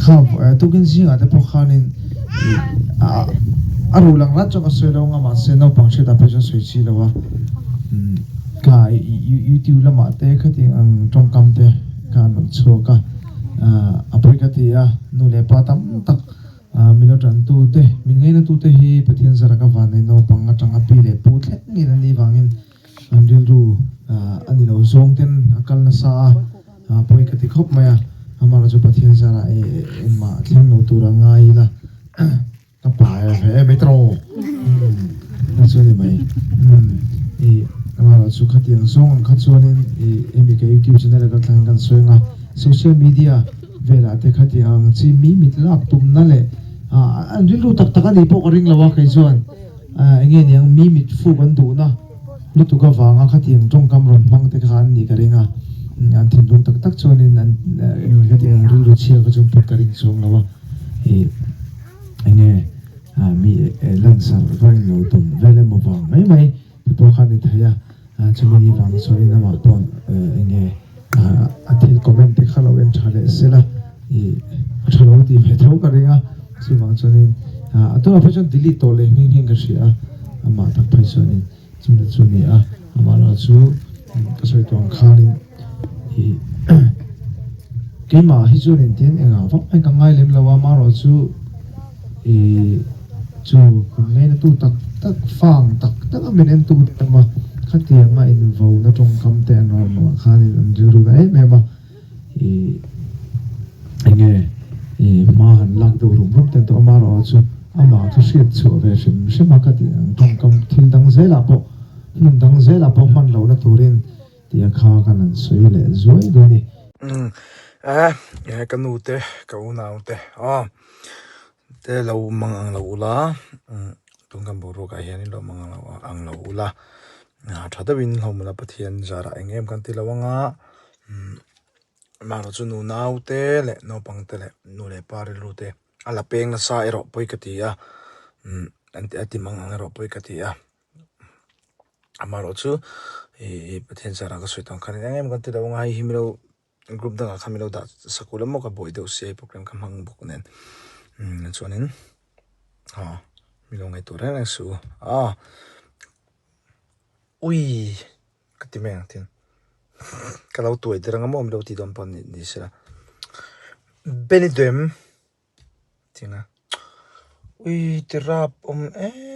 Kha tukin zingah te pawh khanin a ruh lang rat chuan ka sawi lo anga mahse naupang hriatah phei chuan sawi chi lo a. Kha YouTube lamah te khatiang ang tawngkam te kha an rawn chhuak a, a pawi ka ti a, nu leh pa tam tak min lo tantu te, min ngaina tu te hi Pathian zara ka vanneih naupang atanga pi leh pu thleng ngei an nih vangin An rilru a ni lo zawng ten a kal nasa a, pawi ka ti khawp mai a, amaherawh chu Pathian zarah engmah thleng lo tur a ngai ila ka pa e ve em mai tawh umm a chu a ni mai umm i amaherawh chu khatiang zawng ang kha chuanin i hemi ka youtube channel a kal thlangin kan sawi ang a, social media velah te khatiang ang chi mi mit lak tumna leh an rilru tak tak a nih pawh ka ring lo a kei chuan. Eng nge niang mi mit fuk an duhna lutuk avanga khatiang tawngkam rawn hmang te kha an nih ka ring a, an thinlung tak tak chuanin an eng khatiang rilru chhia kha chu put ka ring chuang lo a, ih eng nge mi lansar va englo tum vel emaw vang mai mai te pawh kha a ni thei a, chumi ni vang chuanin amah pawh eng nge a thil comment te kha lo en tha leh se la ih a tha lo tih ve tho ka ring a, chuvang chuanin a tunah phei chuan delete tawh leh nghing nghing ka hria a, amah tak phei chuanin chumi chu a ni a, amah erawh chu ka sawi tawh ang khanin ih keimah hi chuan engtin engah vak mai ka ngai lem lo a, amaherawh chu ih. Chu kan ngainatu tak tak, fang tak tak a min entu te awm a, khatianga invauna tawngkam te an rawn awm ah khanin an rilru na em em a, ih enge ih hma han lak deuh rum rum te an tawh a, amaherawh chu amah kha hriat chhuah ve hrim hrim a khatiang ang tawngkam thil dang zelah pawh hmun dang zelah pawh hman lohna turin tia kha kan han sawi leh zuai dawn a ni. Umm eh ka nu te ka unau te aw. Te lo mang ang lo ula tun kan boruak ah hianin lo mang ang lo ula tha deuhin hlawm ula Pathian zarah eng em kan ti lo anga amaherawh chu nu nau te leh naupang te leh nu leh pa rilru te a la peng nasa erawh pawi ka ti a a ti mang ang erawh pawi ka ti a amaherawh chu ih Pathian zarah ka sawi tawh ang khan eng em kan ti lo anga hei hi milo. Group dangah khan min lo dah sak ula maw ka buai deuh sia hei program ka hmang bawk nen umm chuanin aw min lo ngaihtuah reng reng suh u aw ui ka ti mai ang tin ka lo tuai der anga maw min lo tih dawn pawh ni sela Benidorm tinga ui ti rap awm em.